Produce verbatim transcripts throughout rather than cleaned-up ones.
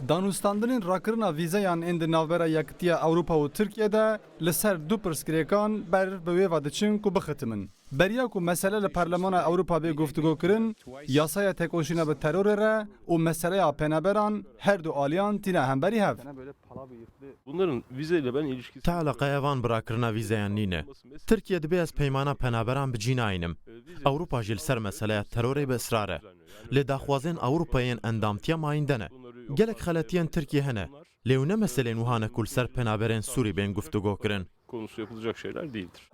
Danûstandinên rakirina vîzeyan ên di navbera Yekitiya Ewropa û Tirkiye de li ser du pirsgirêkan ber bi wê ve diçin ku bixitimin. Beriya ku mesele li Perlemana Ewropa bê guftûgokirin, yasaya tekoşîna bi terorê re û meseleya penaberan her du aliyan tîne hemberî hev. Bunların vizeyle ben ilişkisi... Te eleqeya van bi rakirina vîzeyan nîne. Tirkiye dibê ez peymana penaberan bi cî nayînim. Ewropa jî li ser meseleya terorê bi israr e. Lê daxwazên Ewropayê yên endamtiya mayînde ne. Gelek xeletiyên Tirkiyê hene. Lê ew ne meselên wiha ne ku li ser penaberên Sûrî bên guftûgokirin. Konusu yapılacak şeyler değildir.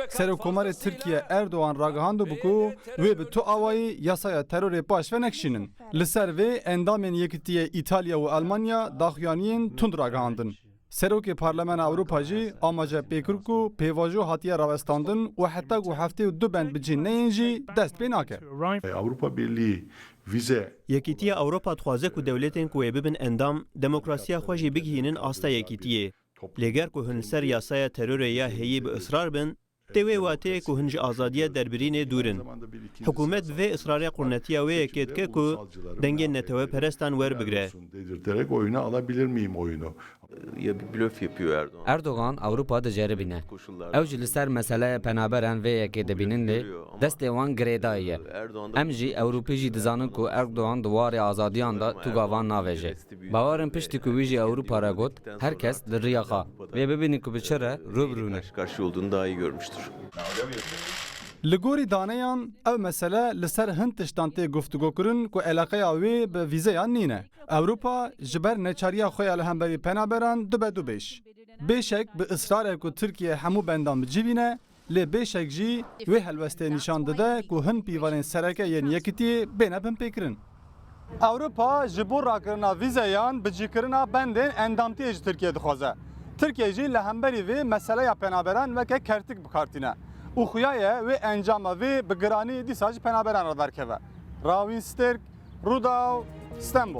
Serokkomarê Tirkiye Erdogan ragihandibû ku wê bi tu awayî yasaya terorê paş ve nekişînin. Li ser vê endamên Yekitiyê Îtalya û Almanya daxuyaniyên tund ragihandin. Serokê Parlemena Ewropa jî amaje pê kir ku pêvajo hatiye rawestandin û heta ku heftê û du bend bi cî neyên jî dest pê nake. Avrupa Birliği vize... Yekîtiya Ewropa dixwaze ku dewletên ku wê bibin endam, demokrasiya xwe jî bigihînin asta yekîtiyê. Lê ger ku hûn li ser yasaya terorê ya heyî bi israr bin, tê wê wateyê ku hûn ji azadiya derbirînê dûr in. Hikûmet vê israrê qurnetiya wê yekê dike ku dengên neteweperestan werbigire. Dedirterek oyunu alabilir miyim oyunu? Ya bir blöf yapıyor Erdoğan. Erdogan Ewropa diceribîne. Ew jî li ser meseleya penaberan vê yekê dibînin lê destê wan girêdayî ye. Em jî Ewropî jî dizanin ku Erdogan di warê azadiyan de tûga van navêje. Bawer in piştî ku wî ji Ewropa re got, her kes li riya xwe. Vê bibînin ku bi çi re rû bi rû ne. Karşı karşıya olduğunu daha iyi görmüştür. Li gorî daneyan, ew mesele li ser hin tiştan tê guftûgokirin ku eleqeya wê bi vîzeyan nîne. Ewropa ji ber neçariya xwe ya li hemberî penaberan dibe dubêj. Bêşek bi israre ku Tirkiye hemû bendan bi cî bîne, lê bêşek jî wê helwestê nîşan dide ku hin pîvanên sereke yên yekitiyê bêne binpêkirin. Ewropa ji bo rakirina vîzeyan bicîkirina bendên endamtiyê ji Tirkiye dixwaze. Tirkiye jî li hemberî vê meseleya penaberan weke kertik bi kar tîne û xuya ye wê encama vê bi giranî dîsa ji penaberan re derkeve. Rawîn Stirk, Rûdaw, Stenbol.